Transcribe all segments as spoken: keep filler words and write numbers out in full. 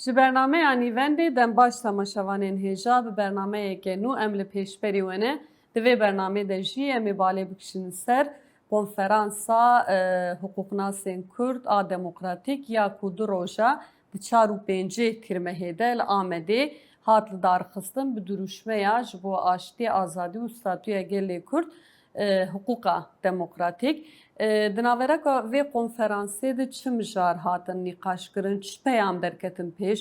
Ji bernameya Nîvendê dem baş temaşevanên hêja bi bernameyeke nû em li pêşberî we ne. Di vê bernamê de jî em ê balê bikişin ser konferansa, e, hiqûqnasên Kurd a demokratîk ya ku du roja di çar û pêncê Tîrmehê de li Amedê hat lidarxistin bi dirûşmeya ji bo aştî, azadî û statûya gelê Kurd, e, hiqûqa demokratîk. E, di navereka vê konferansê de çi mijar hatin nîqaşkirin, çi peyam derketin pêş,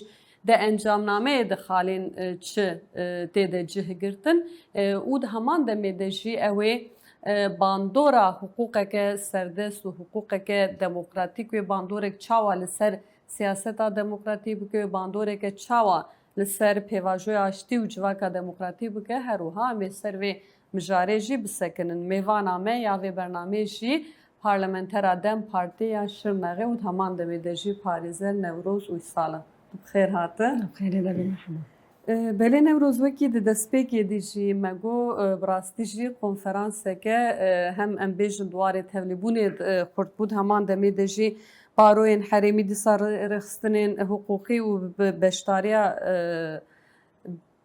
di encamnameyê de xalên, e, çi, e, tê de cih girtin, e, û di heman demê de jî ew ê, e, bandora hiqûqeke serdest û hiqûqeke demokratîk wê bandorek çawa li ser siyaseta demokratî bike, wê bandoreke çawa li ser pêvajoya aştî û civaka demokratî bike, her wiha em ê ser vê mijarê jî bisekinin. Mêvana me ya vê bernameyê jî parlamentera dem Partî ya Şirnexê û di heman demê de jî parêzer Newroz Uysal in. Tu bi xêr hate. Xêrê de bî, merhaba. E, belê Newroz, wekî di destpêkê de jî me got, e, bi rastî jî konferanseke, e, hem em bêjin di warê tevlîbûnê, e, xurt bû, di heman demê de jî baroyên herêmî dîsa rê-, rêxistinên hiqûqî û bi beşdariya, e,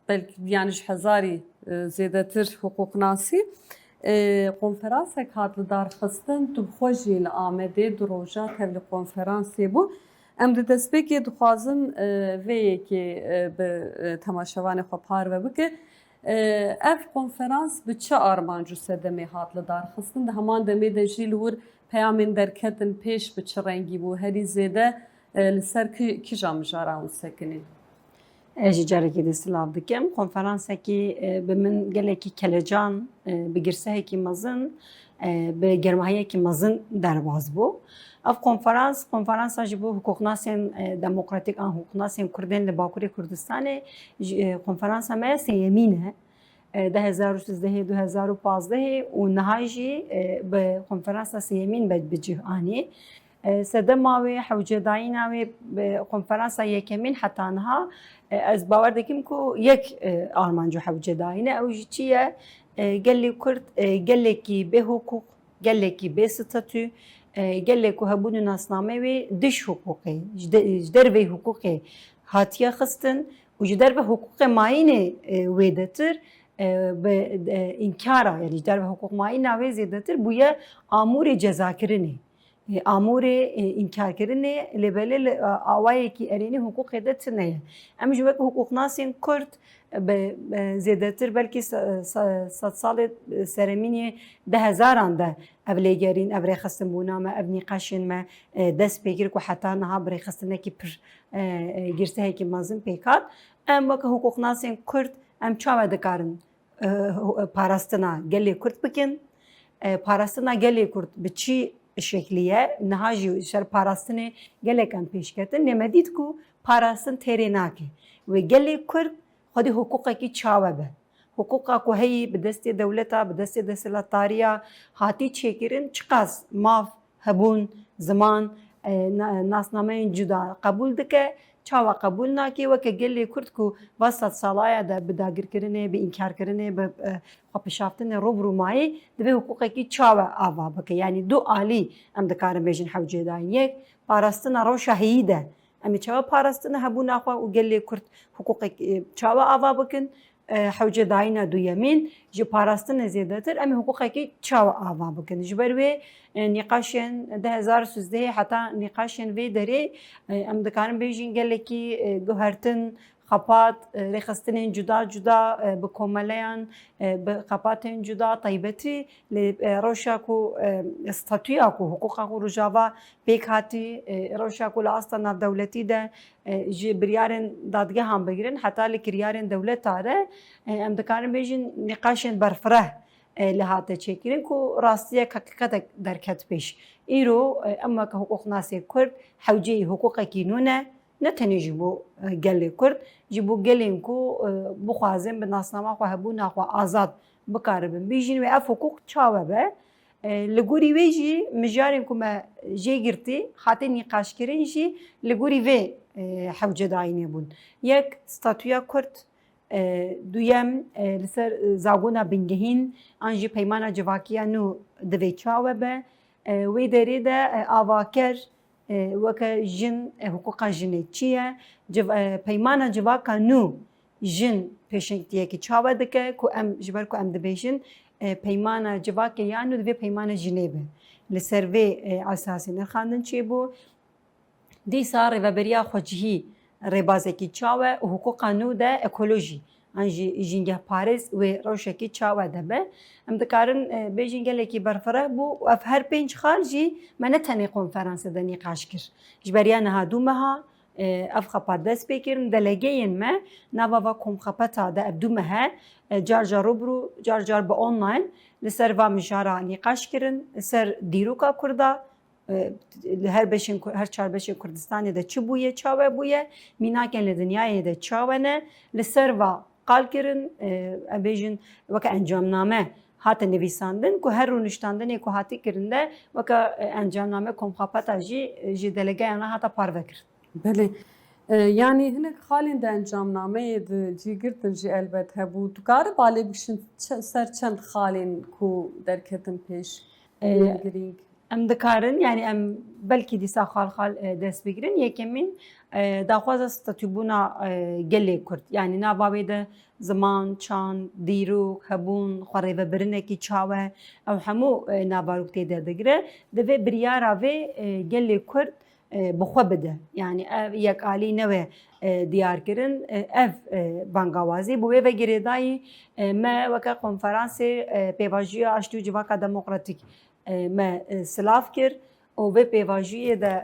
belkî, yanî ji hezarî, e, zêdetir hiqûqnasî, e, konferansek hat lidarxistin, tu bi xwe jî li Amedê du roja tevlî konferansê bû. Em di destpêkê dixwazin, e, vê yekê, e, bi, e, temaşevanê xwe parve bike. E, ev konferans bi çi armanc û sedemê hat lidarxistin? Di heman demê de jî li wir peyamên derketin pêş bi çi rengî bû? Herî zêde, e, li ser ki-, kîja mijaran wî sekinî? Ez jî carekê din silav dikim. Konferansekî, e, bi min gelekî kelecan, e, bi girsehekî mezin, e, bi germahiyekî mezin derbas bû. Ev konferans, konferansa ji bo hiqûqnasên, e, demokratîk an hiqûqnasên Kurdên li Bakurê Kurdistanê, ji, e, konferansa me ya sêyemîn e. E, du hezar û sizdehê, du hezar û pazdehê û niha jî, e, bi konferansa sêyemîn be bi cih anî. E, sedema wê, hewcedayîna wê, bi konferansa yekemîn heta niha, e, ez bawer dikim ku yek, e, armanc û hewcedayîn e. Ew jî çi ye? E, gelê Kurd, e, gelekî bê hiqûq, gelekî bê statû, e, gelek ku hebûn û nasnameyê wê dij hiqûqê, ji de-, ji derveyî hiqûqê hatiye xistin û ji derve hiqûqê mayînê, e, wêdetir, e, bi, e, înkara, yanî ji derve hiqûq mayîna wê zêdetir bûye amûrê cezakirinê. E, amûrê, e, înkarkirinê, lê belê li, e, awayekî erênî hiqûqê de tune ye. Em jî wek hiqûqnasên Kurd, e, bi, e, zêdetir belkî se-, se-, sedsalê, e, seremînê di hezaran de ev lêgerîn, ev rêxistinbûna me, ev nîqaşên me, e, dest pê kir ku heta niha bi rêxistinekî pir, e, e, girsehekî mezin pêk hat. Em wek hiqûqnasên Kurd, em çawa dikarin e, parastina gelê Kurd bikin. E, parastina gelê Kurd bi çi şeklî ye? Niha jî ser parastinê gelek em pêş ketin. Lê me dît ku parastin têrê nake. Wê gelê Kurd xwedî hiqûqekî çawe be. Hiqûqa ku heyî bi destê dewleta, bi destê desthilatdariya hatî çêkirin, çiqas maf, hebûn, ziman, e, na-, nasnameyên cuda qebûl dike, çawa qebûl nake, weke gelê Kurd ku va sedsalaya de bi dagirkirinê, bi înkarkirinê, bi, e, xwepişaftinê rû bi rû mayî, divê hiqûqekî çawa ava bike. Yanî du alî em dikarin bêjin hewcêdayîn. Yek, parastina rewşa heyî de. Em ê çawa parastina hebûna xwe û gelê Kurd hiqûqek, e, çawa ava bikin? E, hewcedayîna duyemîn, ji parastinê zêdetir em ê hiqûqekî çawa ava bikin? Ji ber wê, e, nîqaşên du hezar û sizdehê heta nîqaşên vê derê, e, em dikarin bêjin gelekî, e, guhertin, xepat, e, rêxistinên cuda cuda, e, bi komeleyan, e, bi xepatên cuda taybetî lê, e, rewşa ku, e, statûya ku, hiqûqa ku Rojava pêk hatî, e, rewşa ku li asta navdewletî de, e, ji biryarên dadgehan bigirin heta li kiryarên dewleta re, e, em dikarin bêjin nîqaşên berfireh, e, li hate çêkirin ku rastiyek heqîqetek derket pêş. Îro, e, em weke hiqûqnasê Kurd hewceyî hiqûqekî nû ne, ne tenê ji bo, e, gelê Kurd, ji bo gelên ku, e, bixwazin bi nasnama xwe, hebûna xwe azad bikaribin bijîn wê ev hiqûq çawe be. E, li gorî wê jî mijarên ku me jê girtî, hate nîqaşkirin jî li gorî vê, e, hewcedayînê bûn. Yek, statûya Kurd, e, duyem, e, li ser, e, zagona bingehîn an jî peymana civakiya nû divê çawe be. E, wê derê de, e, avaker, e, weke jin, e, hiqûqa jinê çi ye? Civ-, e, peymana civaka nû jin pêşengtiyekî çawa dike ku em, ji ber ku em dibêjin, e, peymana civakê ya nû divê peymana jinê be. Li ser vê, e, esasî nirxandin çêbû. Dîsa rêveberiya xwecihî rêbazekî çawa û hiqûqa nû de ekolojî an jî jîngehparêz wê rewşekî çawa de be? Em dikarin, e, bêjin gelekî berfireh bû û ev her pênc xal jî me ne tenê konferansê de nîqaş kir. Ji beriya niha du meha, e, ev xepat dest pê kirin. Delegeyên me nava va komxepeta de ev du meh e, e, car car rûbirû, car car bi online li ser va mijara nîqaş kirin, li ser dîroka Kurda, e, li her beşên Ku-, her çar beşên Kurdistanê de çi bûye, çawe bûye, mînakên li dinyayê de çawe ne, li ser va qal kirin, e, em bêjin weke encamname hate nivîsandin ku her rûniştandinê ku hatî kirin de weke, e, encamname komxapeta jî, e, ji delegeyan re hate parve kirin. Belê. E, yanî hinek xalên di encamnameyê de cî girtin jî elbet hebû. Tu kare balê bikişin çe-, ser çend xalên ku derketin pêş? E, yên girîng? Em dikarin, yanî em belkî dîsa xal xal, e, dest bigirin. Yekemîn, e, daxwaza statûbûna, e, gelê Kurd. Yanî nava wê de ziman, çand, dîrok, hebûn, xwerêvebirinekî çawe, ew hemû, e, navarok tê derdigire. Divê biryara vê, e, gelê Kurd, e, bi xwe bide. Yanî ev yekalî nebe, e, diyar kirin. E, ev, e, bangawazî bi wê ve girêdayî, e, me weke konferansê, e, pêvajoya aştî û civaka demokratîk, e, me, e, silav kir û vê pêvajiyê de,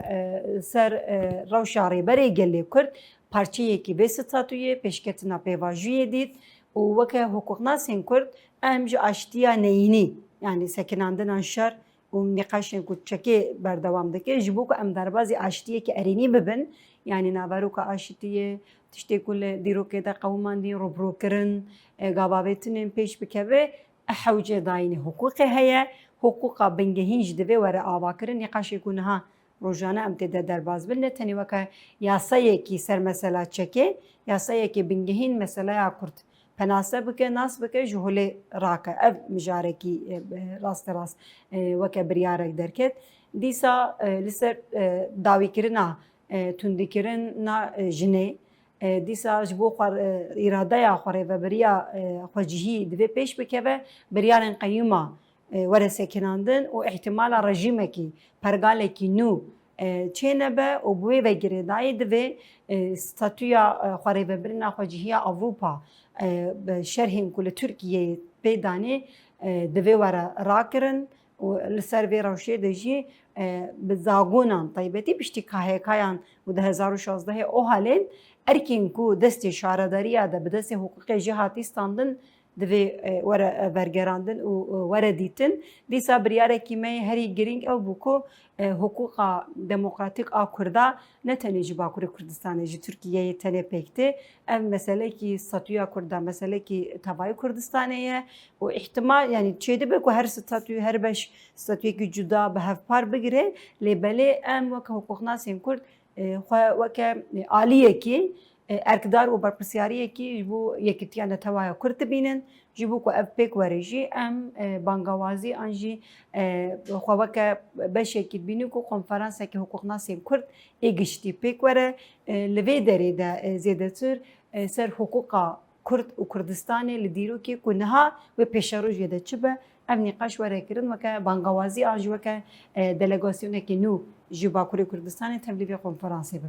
e, ser, e, rewşa Rêberê Gelê Kurd parçeyekî vê statûyê, pêşketina pêvajiyê dît û weke hiqûqnasên Kurd em ji aştiya neyînî, yanî sekinandina şer û nîqaşên ku çekê berdewam dike, ji bo ku em derbazî aştiyeke erênî bibin, yanî naveroka aşitiyê, tiştê ku li dîrokê de qewimandî, rûbirûkirin, e, gavavêtinên pêş bikeve, e, hewce dayînê hiqûqê heye, hiqûqa bingehîn jî divê were avakirin. Nîqaşê ku niha rojane em tê de derbas bin, ne tenê weke yasayekî ser mesela çekê, yasayekî bingehîn meseleya Kurd penase bike, nas bike, ji holê rake. Ev mijarekî, e, rasterast, e, weke biryarek derket. Dîsa, e, li ser, e, dawîkirina, e, tundîkirina, e, jinê, e, dîsa ji bo xwe, e, îradeya xwerêveberiya, e, xwecihî divê pêş bikeve, biryarên qeyûma, e, were sekinandin û îhtimala rejîmekî, pergalekî nû, e, çênebe û bi wê ve girêdayî divê, e, statûya, e, xwerêvebirina xwecihiya Ewropa, e, bi şerhên ku li Tirkiyeyê pê danê, e, divê were rakirin û li ser vê rewşê de jî, e, bi zagonan taybetî piştî KHK'yan û di hezar û şazdehê OHAL'ên erkên ku destê şaredariya de bi destê hiqûqê jî hatî standin, divê, e, were, e, vergerandin û, e, were dîtin. Dîsa biryarekî me yê herî girîng ew bû ku, e, hiqûqa demokratîk a Kurda ne tenê ji Bakurê Kurdistanê, ji Tirkiyeyê tenê pêk tê. Ev meselekî statûya Kurda, meselekî tevayî Kurdistanê ye û îhtimal, yanî çêdibe ku her statû, her beş statûyekî cuda bi hevpar bigire, lê belê em weke hiqûqnasên Kurd e, xwe weke, e, aliyekî, e, erkdar û berpirsyariyekî ji bo yekîtiya netewaya Kurd dibînin. Ji bo ku ev pêk were jî em, e, bangawazî an jî, e, xwe weke beşekî dibînin ku konferansekî hiqûqnasên Kurd ê giştî pêk were. E, li vê derê de, e, zêdetir, e, ser hiqûqa Kurd û Kurdistanê li dîrokê ku niha wê pêşerojê de çi be, ev nîqaş were kirin weke bangawazî an jî weke, e, delegasyonekî nû ji Bakurê Kurdistanê tevlî vê konferansê bibe.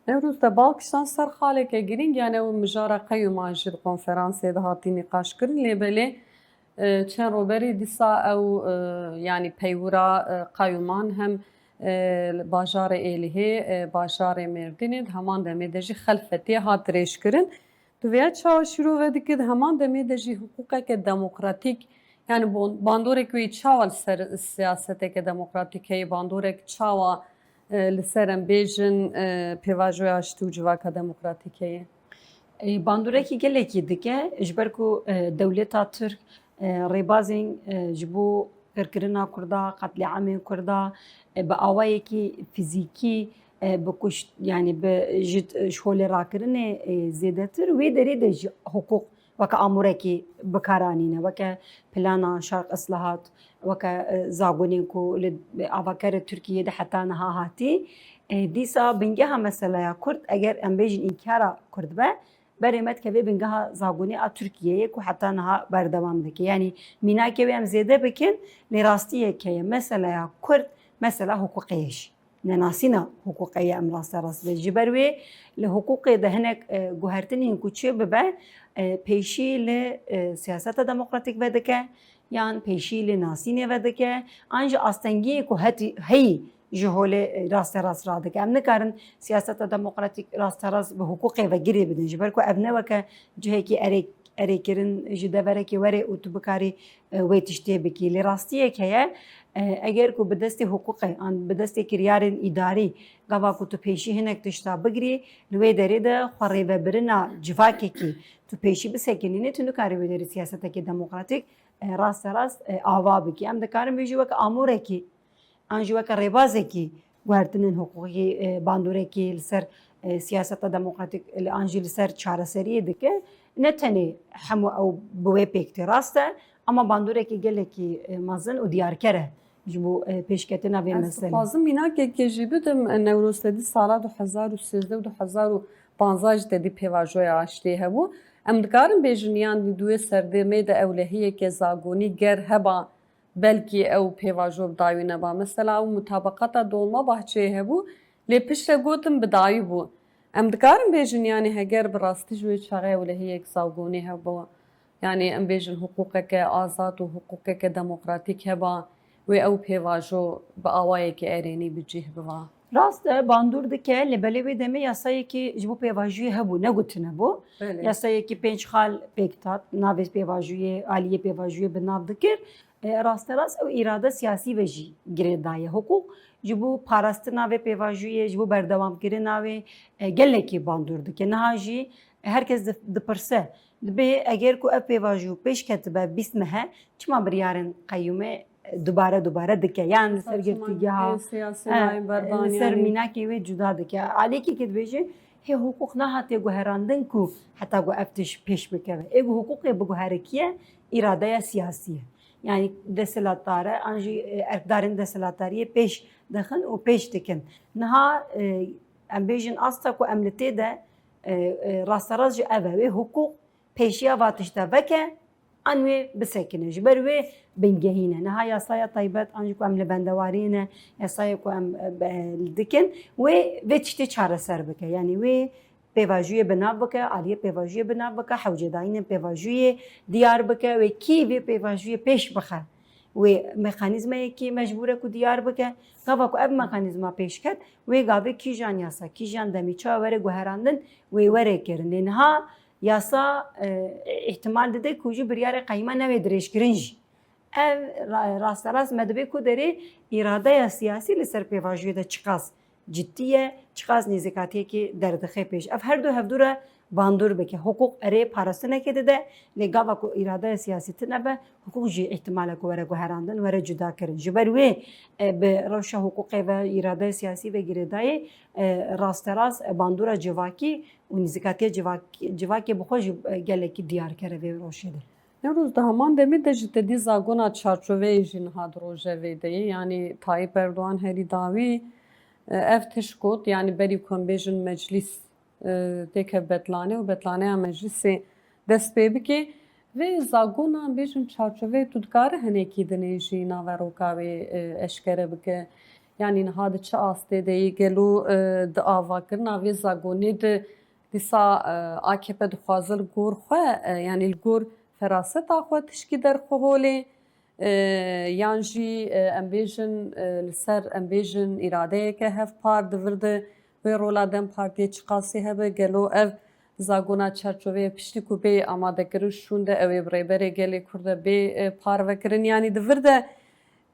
Newroz, te bal kişand ser xaleke girîng, yanî ew mijara qeyûman jî di konferansê de hatî nîqaş kirin, lê belê, e, çend roberî dîsa ew, e, yanî peywira, e, qeyûman hem, e, bajarê Êlihê, e, bajarê Mêrdînê di heman demê de jî Xelfetiyê hat dirêjkirin. Tu vêya çawa şîrove dike, di heman demê de jî hiqûqeke demokratîk, yanî bon-, bandorek wê çawa li ser siyaseteke demokratîk heye, bandorek çawa, e, li ser em bêjin, e, pêvajoya aştî û civaka demokratîk heye? E, bandorekî gelekî dike, ji ber ku, e, dewleta Tirk, e, rêbazên, e, ji bo qirkirina Kurda, qetlîamên Kurda, e, bi awayekî fizîkî, e, bi kuşt-, yanî bi ji, ji holê rakirinê, e, zêdetir wê derê de jî hiqûq weke amûrekî bi kar anîne, weke plana Şark Islahat, weke, e, zagonên ku li avakerê Tirkiyê de heta niha hatî. E, dîsa bingeha meseleya Kurd, eger em bêjin înkara Kurd be, berê me dikeve bingeha zagonê a Tirkiyeyê ku heta niha berdewam dike. Yanî mînakê wê em zêde bikin, lê rastiyek heye, meseleya Kurd, mesela hiqûqê ye jî. Nenasîna hiqûqê ye, em rasterast bê. Ji ber wê li hiqûqê de hinek, e, guhertinên ku çê bibe, e, pêşî li, e, siyaseta demokratîk vedike, yan pêşî li nasînê vedike, an jî astengiyê ku hetî heyî ji holê, e, rasterast radike. Em nikarin siyaseta demokratîk rasterast bi hiqûqê ve girê bidin. Ji ber ku ev ne weke cihekî erê-, erêkirin ji deverekê were û tu bikarî, e, wê tiştê bikî. Lê rastiyek heye, e, eger ku bi destê hiqûqê an bi destê kiryarên îdarî gava ku tu pêşî hinek tişta bigirî, li wê derê de xwe rêvebirina civakekî tu pêşî bisekinînî, tu nikarî wê derê siyasetekê demokratîk, e, rasterast, e, ava bikî. Em dikarin bêjî weke amûrekî an jî weke rêbazekî guhertinên hiqûqî, e, bandoreke li ser, e, siyaseta demokratîk, e, an jî li ser çareseriyê dike. Ne tenê hemû ew bi wê pêk tê, rast e, ama bandoreke gelekî, e, mezin û diyarker e ji bo, e, pêşketina vê meselê. Ez dixwazim mînakekê jî bidim, e, Newroz te dî sala du hezar û sêzdeh û du hezar û panzdeh jî te dî pêvajoya aştiyê hebû. Em dikarin bêjin, yan di wê serdemê de ewlehiyeke zagonî ger heba, belkî ew pêvajo bi dawî neba. Mesela ew mutabaqata Dolmabahçeyê hebû, lê piştre gotin bi dawî bû. Em dikarin bêjin, yanî heger bi rastî ji wê çaxê ewlehiyek zagonî hebû, yanî em bêjin hiqûqeke azad û hiqûqeke demokratîk heba, wê ew pêvajo bi awayekî erênî bi cih biva. Rast e, bandor dike, lê belê wê demê yasayekî ji bo pêvajiyê hebû, negotine bû. Belê. Yasayekî pênc xal pêk tat, navê pêvajiyê, aliyê pêvajiyê bi nav dikir. E, rasterast ew îrade siyasî ve jî girêdaye. Hiqûq ji bo parastina vê pêvajiyê, ji bo berdewamkirina wê, e, gelekî bandor dike. Niha jî her kes di-, dipirse, dibê eger ku ev pêvajo pêş ketibe bîst mehe, çima biryarên qeyûmê, e, dubare dubare dike? Yan li ser girtîgeha, siyasî, e, nayên berdanî, li ser mînakê wê cuda dike. Aliyekî ke dibêje, hê hiqûq nehatiye guherandin ku heta ku ev tişt pêş bikeve. Ê ku hiqûqê biguherikiye, îradeya siyasî ye. Yanî desthilatdar e, an jî, e, erkdarên desthilatdariyê pêş dixin û pêş dikin. Niha, e, em bêjin asta ku em li tê de, e, e, rasterast jî ev e. Wê hiqûq pêşiya va tişta veke, an wê bisekine. Ji ber wê bingehîn e. Niha yasaya taybet, an jî ku em li bendewariyê ne, yasayê ku em, e, be-, dikin, wê vê tiştê çareser bike. Yanî wê pêvajiyê bi nav bike, aliyê pêvajiyê bi nav bike, hewcedayînên pêvajiyê diyar bike, wê kî vê pêvajiyê pêş bixe. Wê mekanîzmayekî mecbûr e ku diyar bike. Gava ku ev mekanîzma pêş ket, wê gavê kîjan yasa, kîjan demî çawa were guherandin, wê were kirin. Lê niha yasa, e, îhtimal dide ku jî biryarê qeyûma newê dirêjkirin jî. Ev ra-, rasterast me dibê ku derê îradeya siyasî li ser pêvajiyê de çiqas cidî ye, çiqas nêzîkatiyekê derdixe pêş. Ev her du hevdû re bandor bike. Hiqûq erê parastinekê dide, lê gava ku îradeya siyasî tune be, hiqûq jî îhtimal e ku were guherandin, were cuda kirin. Ji ber wê, e, bi rewşa hiqûqê ve, îradeya siyasî ve girêdayî, e, rasterast, e, bandora civakî û nêzîkatiya civak-, civakê bi xwe jî, e, gelekî diyarker e vê rewşê de. Newroz, di heman demê de jî te dî zagona çarçoveyê jî niha di rojevê de ye. Yanî Tayyip Erdogan herî dawî, e, ev tişt got, yanî berî ku em bêjin meclîs, e, têke betlanê û betlaneya meclîsê dest pê bike. Vê zagona em bêjin çarçoveyê tu dikare hinekî dinê jî naveroka wê, e, eşkere bike. Yanî niha di çi astê de ye? Gelo, e, di avakirina vê zagonê de dîsa, e, A K P dixwaze li gor xwe, e, yanî li gor feraseta xwe tişkî derxe holê, e, yan jî, e, em bêjin, e, li ser, em bêjin, îradeyeke hevpar di vir de wê rola DEM Partiyê çiqasî hebe? Gelo ev zagona çarçoveya piştî ku bê amadekirin şûnde ew ê bi Rêberê Gelê Kurd de bê, e, parvekirin? Yanî di vir de,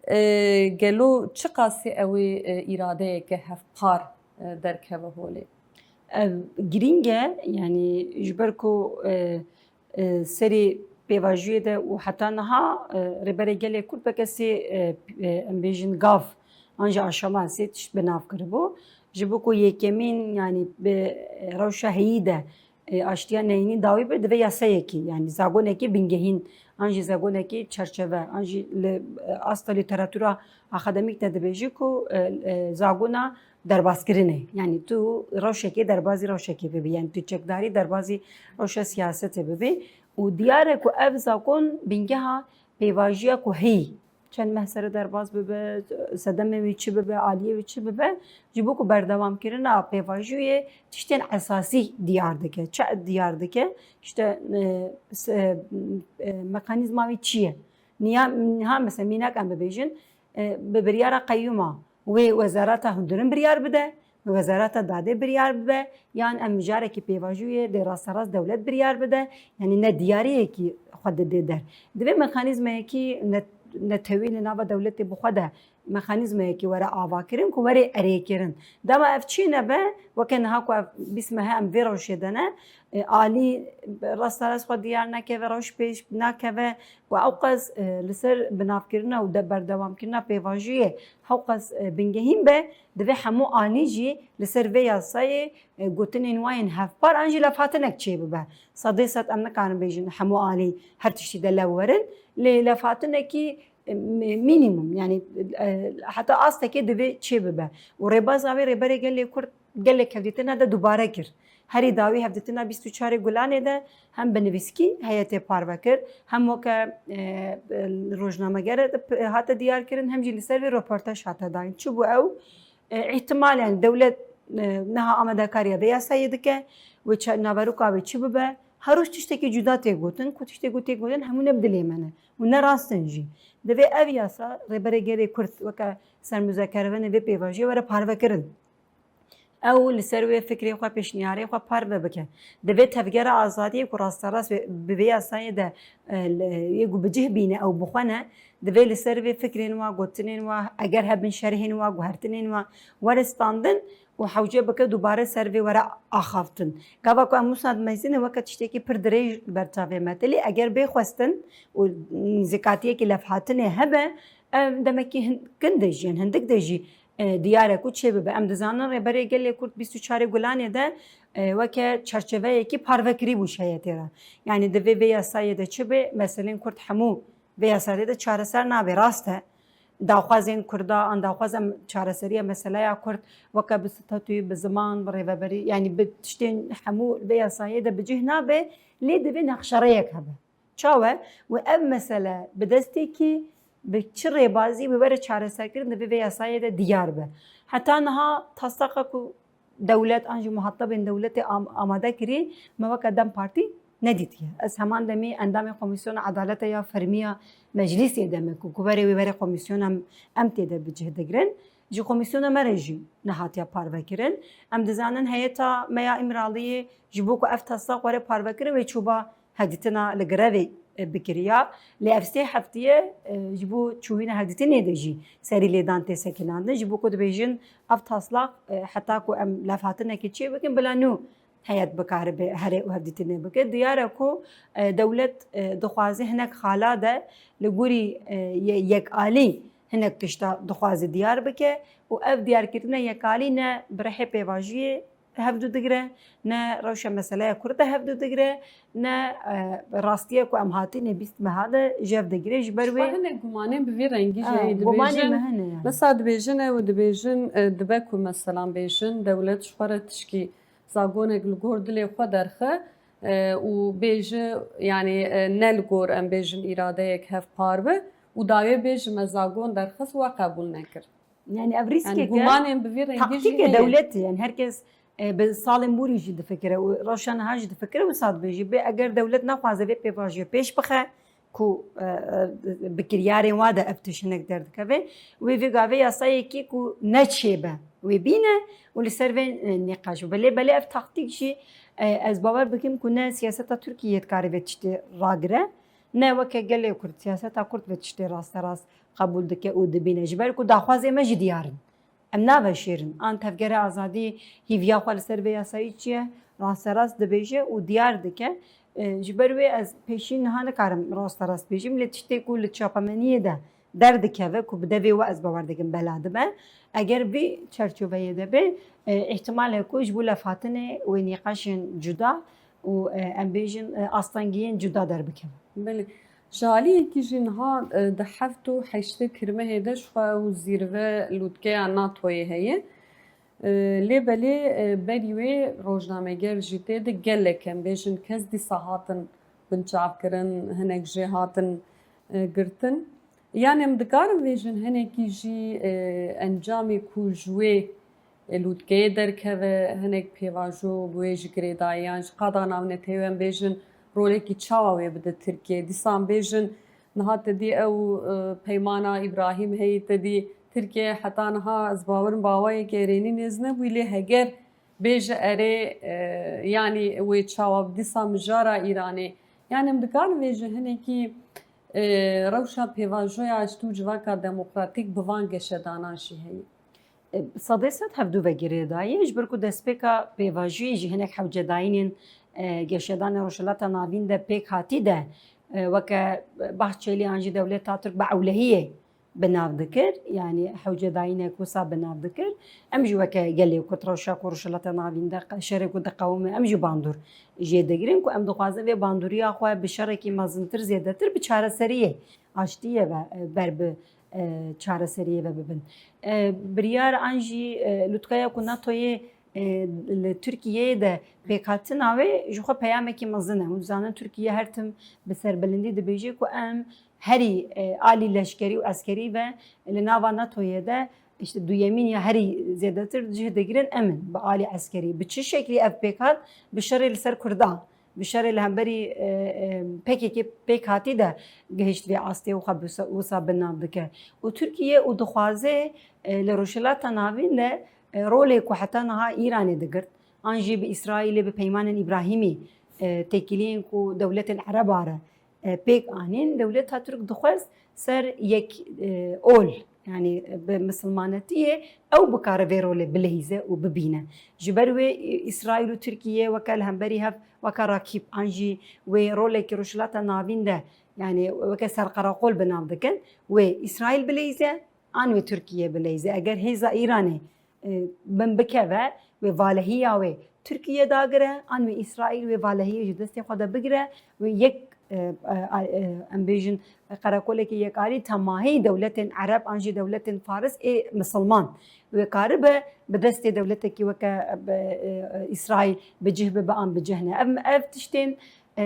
e, gelo çiqasî ew ê, e, îradeyeke hevpar, e, derkeve holê? Ev girîng e, yanî ji ber ku, e, e, serê pêvajiyê de û heta niha, e, Rêberê Gelê Kurd weke sê, e, e, em bêjin gav an jî aşama sê tişt bi nav kiribû. Ji bo ku yekemîn, yanî bi, e, rewşa heyî de e, aştiya neyînî dawî be, divê yasayekî, yanî zagonekî bingehîn, an jî zagonekî çerçeve, an jî li, e, asta lîteratûra akademîk de dibêjî ku, e, e, zagona derbazkirinê. Yanî tu rewşekê derbazî rewşekê bibî. Yanî tu çekdarî derbazî rewşa siyasetê bibî. Û diyar e ku ev zagon bingeha pêvajiya ku heyî, çend meh sere derbaz bibe, sedemê wî çi bibe, aliyê wî çi bibe, ji bo ku berdewamkirina pêvajiyê tiştên esasî diyar dike. Çi diyar dike? İşte, e, se-, e, mekanîzma wî çi ye? Niha, niha mesela mînak em bibêjin, e, bi biryara qeyûma wê wezareta hundirin biryar bide, wê wezareta dadê biryar bibe, yan em mijarekî pêvajoyê dê rasterast dewlet biryar bide, yanî ne diyariyekî xwe didê der. Divê mekanîzmayekî ne-, netewî li nava dewletê bi xwe de mekanîzmayekî were avakirin ku were erêkirin. Dema ev çî nebe, weke niha ku ev bîst mehe em vê rewşê de ne, e, alî rasterast xwe diyar nekeve, rewş pêş nakeve, û ewqas, e, li ser binavkirina û de berdewamkirina pêvajiyê hewqas, e, bingehîn be, divê hemû alî jî li ser vê yasayê, e, gotinên wan yên hevpar an jî levhatinek çêbibe. Sedê sed em nikarin bêjin hemû alî her tiştî de lew werin, lê levhatinekî, e, mi-, mînîmum, yanî, e, heta astekê divê çêbibe. Û rêbaza wê Rêberê Gelê Kurd gelek hevdîtina de dubare kir. Herî dawî hevdîtina bîst û çarê Gulanê de hem bi nivîskî heyetê parve kir, hem weke, e, rojnamegere de p-, hate diyar kirin, hem jî li ser vê roportaj hate dayîn. Çi bû ew? E, îhtimal, yanî dewlet, e, niha amadekariya vê yasayê dike, wê çe-, naveroka wê çi bibe? Her roj tiştekî cuda tê gotin, ku tiştê ku tê gotin hemû ne bi dilê me ne û ne rast in jî. Divê ev yasa Rêberê Gelê Kurd weke sermuzekerivanê vê pêvajiyê were parvekirin. Ew li ser wê fikrê xwe, pêşniyarê xwe parve bike. Divê Tevgera Azadiyê ku rasterast wê, bi vê yasayê de, e, li, yê ku bi cih bîne ew bi xwe ne, divê li ser vê fikrên wa, gotinên wa, eger hebin şerhên wa, guhertinên wa were standin û hewce bike dubare ser vê were axaftin. Gava ku em wisa dimezînin weke tiştekî pir dirêj li ber çavê me tê, lê eger bê xwestin û nîzikatiyekî levhatinê hebe, ev demekî hin-, kin de jî, hin-, hindik de jî e, diyar e ku çêbibe. Em dizanin Rêberê Gelê Kurd bîst û çarê Gulanê de, e, weke çerçeveyekî parve kirî bû ji heyetê re. Yanî divê vê yasayê de çi be, meselên Kurd hemû vê yasayê de çareser nabe. Rast e. Daxwazên Kurda an daxwaza çareseriya meseleya Kurd weke bi statûyê, bi ziman, bi rêveberî, yanî bi tiştên hemû vê yasayê de bi cih nabe, lê divê nexşerêyek hebe. Çawa? Û ev mesele bi destê kî, bi çi rêbazî wê were çareserkirin, divê vê yasayê de diyar be. Heta niha taslaqa ku dewlet an jî muhatabên dewletê am-, amade kirî, me weke DEM Partî nedîtiye. Ez heman demê endamê Komîsyona Edaleta ya Fermî ya Meclîsê de me ku, ku were wê were komîsyona em, em tê de bi cih digirin. Ji komîsyona me re jî nehatiye parvekirin. Em dizanin heyeta me ya Îmraliyê ji bo ku ev taslaq were parvekirin wê çûba hevdîtina li grevê, e, bikiriya. Lê ev sê heftiye, e, ji bo çûyîna hevdîtinê de jî serî lêdan tê sekinandin. Ji bo ku dibêjin ev taslaq, e, heta ku em levhatinekê çê bikin, bila nû heyet bikaribe here û hevdîtinê bike. Diyar e ku, e, dewlet, e, dixwaze hinek xala de li gorî, e, ye-, yekalî hinek tişta dixwaze diyar bike û ev diyarkirina yekalî ne bi rihê pêvajiyê hevdu digire, ne rewşa meseleya Kurd de hevdu digire, ne, e, rastiya ku em hatînê bîst meha de ji hev digire. Ji ber wê hinek gumanên bi vî rengî jî, e, heye, gumanê dibêjin, me hene yani. Mesela dibêjin ew dibêjin, e, dibe ku meselan bêjin dewlet ji xwe re tişkî zagonek li gor dilê xwe derxe, e, û bêje, yani, e, ne li gor em bêjin îradeyek hevpar be û dawê bêje me zagon derxist we qebûl nekir. Yani ev rîskek e. Yani gumanên bi vî rengî jî heye. Taktîkê dewletê, yani herkes, e, bi salên borî jî difikire û rewşa niha jî difikire û wisa dibêje. Bê eger dewlet naxwaze vê pêvajoyê pêş bixe, ku, e, e, bi kiryarên wa de ev tişt hinek derdikeve, wê vê gavê yasayekî ku ne çêbe, wê bîne û li ser vê, e, nîqaş bibe. Lê belê ev taktîk jî, e, ez bawer bikim ku ne siyaseta Tirkiyeyê dikare vê tiştê ragire, ne weke gelê Kurd siyaseta Kurd vê tiştê rasterast qebûl dike û dibîne. Ji ber ku daxwazê me jî diyar in. Em naveşêrin. An Tevgera Azadî hîviya xwe li ser vê yasayî çi ye? Rasterast dibêje û diyar dike. E, ji ber wê ez pêşî niha nikarim rasterast bêjim, lê tiştê ku li çapemeniyê de derdikeve, ku bi devê we ez bawer dikim bela dibe, eger vî çerçoveyê de be, e, îhtimal e ku ji bo levhatinê wê nîqaşên cuda û e, em bêjin e, astengiyên cuda derbikevin. Belê. Ji aliyekî jî niha e, di heft û heştê Kirmehê de jixwe ew zîrve lûtkeya NATOyê heye. E, Lê belê e, berî wê rojnameger jî tê de gelek em bêjin kes dîsa hatin binçavkirin, hinek jê hatin e, girtin. Yanî em dikarin vêjin hinekî jî e, encamê ku ji wê e, lûtkeyê derkeve, hinek pêvajo bi wê jî girêdayiyan ji qada navnetewê em bêjin rolekî çawa wê bide Tirkiye. Dîsa em bêjin niha te dî ew e, peymana Îbrahîm heyî te dî Tirkiye heta niha ez bawerim bi awayekî erênî nêz nebûyî lê heger bêje erê e, yanî wê çawa bi dîsa mijara Îranê. Yanî em dikarin vêjin hinekî e, rewşa pêvajoya aştî û civaka demokratîk bi van geşedanan jî heye. Sedê sed hevdû ve girêdayî ji ber ku destpêka pêvajiyê jî hinek hewcedayînên e, geşedanê Rojhilata Navîn de pêk hatî de e, weke Bahçelî an jî dewleta Tirk bi ewlehiyê bi nav dikir, yanî hewcedayînek wisa bi nav dikir. Em jî weke gelê Kurd rewşa ku Rojhilata Navîn de şerê ku diqewime em jî bandor jê digirin ku em dixwazin vê bandoriya xwe bi şerekî mezintir zêdetir bi çareseriyê aştiyê ve e, ber bi e, çareseriyê ve bibin. E, biryar an jî e, lûtkeya ku NATOyê e, li Tirkiyeyê de pêkhatina wê ji xwe peyamekî mezin e. Hûn dizanin Tirkiye her tim bi serbilindî dibêje ku em herî e, alî leşkerî û eskerî ve li nava NATOyê de işte duyemîn ya herî zêdetir cih digirin em in bi alî eskerî. Bi çi şeklî ev pêkhat? Bi şerê li ser Kurdan. Bi şerê li hemberî e, e, P K K pêk hatî de gihişt vê astê û xwe wisa bi nav dike. Û Tirkiye û dixwaze e, li Rojhilata Navîn de e, rolê ku heta niha Îranê digirt, an jî bi Îsraîlê bi peymanên Îbrahîmî e, têkiliyên ku dewletên Ereba re e, pêk anîn, dewleta Tirk dixwest ser yek e, ol, yanî bi misilmanetiyê ew bikare vê rolê bileyze û bibîne. Ji ber wê e, Îsraîl û Tirkiye weke li hemberî hev weke rakîb an jî wê rolekî Rojhilata Navîn de, yanî weke serqereqol bi nav dikin, wê Îsraîl bileyze an wê Tirkiye bileyze. Eger hêza Îranê e, bin bikeve, wê valehiya wê Tirkiye dagire, an wê Îsraîl wê valehiyê ji destê xwe de bigire, wê yek e, e, e, em bêjin qerekolekî yekalî temahî dewletên Ereb an jî dewletên Faris ê misilman wê karibe bi destê dewletekî weke e, e, Îsraîl bi cih bibe an bi cih ne. Ev, ev tiştên e,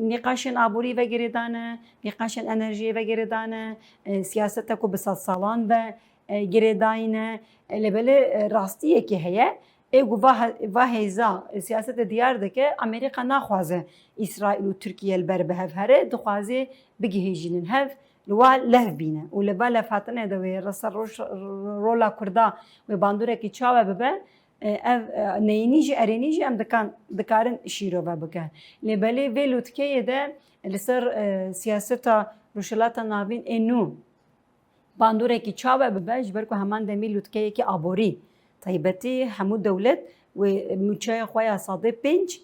nîqaşên aborî ve girêdane, nîqaşên enerjiyê ve girêdane, e, siyaseta ku bi sedsalan ve e, girêdayî ne. E, lê belê e, rastiyekê heye. Ê ku va, va hêza e, siyasete diyar dike, Amerîka naxwaze Îsraîl û Tirkiye li ber bi hev here, dixwaze bigihêjînin hev, li wa lev bîne. Û li va levhatinê de wê li ser roj, rola Kurda wê bandorekî çawa bibe, e, ev e, neyînî jî erênî jî em dikan, dikarin şîrove bikin. Lê belê vê lûtkeyê de li ser e, siyaseta Rojhilata Navîn ê nû bandorekî çawa bibe, ji ber ku heman demî lûtkeyekî aborî taybetî hemû dewlet wê mûçeya xwe ya sedê pênc